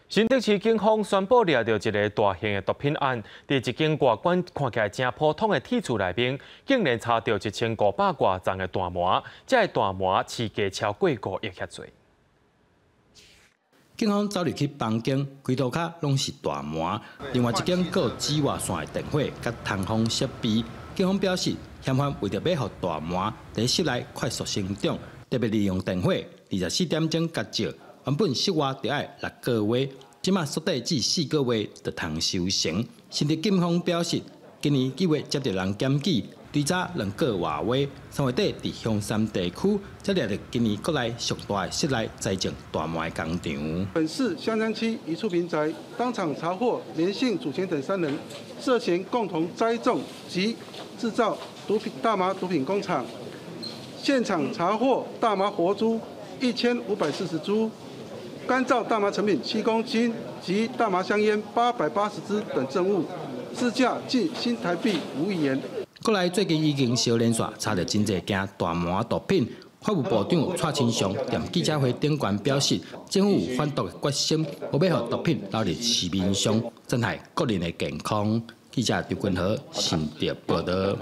新竹市警方宣布掠著一个大型的毒品案，佇一間外觀看起來誠普通的鐵厝內面，竟然查著1500外重的大麻，這个大麻市價超過5億遐濟。警方走入去房間，規塗跤攏是大麻，另外一間閣有紫外線的電火佮通風設備。警方表示，嫌犯為著欲予大麻佇室內快速成長，特別利用電火，24點鐘共照。原本室外著愛6個月，這馬縮短至4個月就通收成。新竹警方表示，今年9月接著人檢舉，追查2個外月，3月底佇香山地區才掠著今年國內上大的室內栽種大麻的工廠。本市香山區一處民宅，當場查獲連姓祖先等三人，涉嫌共同栽種及製造毒品大麻毒品工廠。現場查獲大麻活株1540株，乾燥大麻成品7公斤及大麻香菸880支等證物，市價近新台幣5億元。國內最近已經相連紲查著真濟件大麻毒品。法務部長蔡清祥佇記者會頂懸表示，政府有反毒的決心，無欲予毒品流入市面上，損害國人的健康。記者劉君和新竹報導。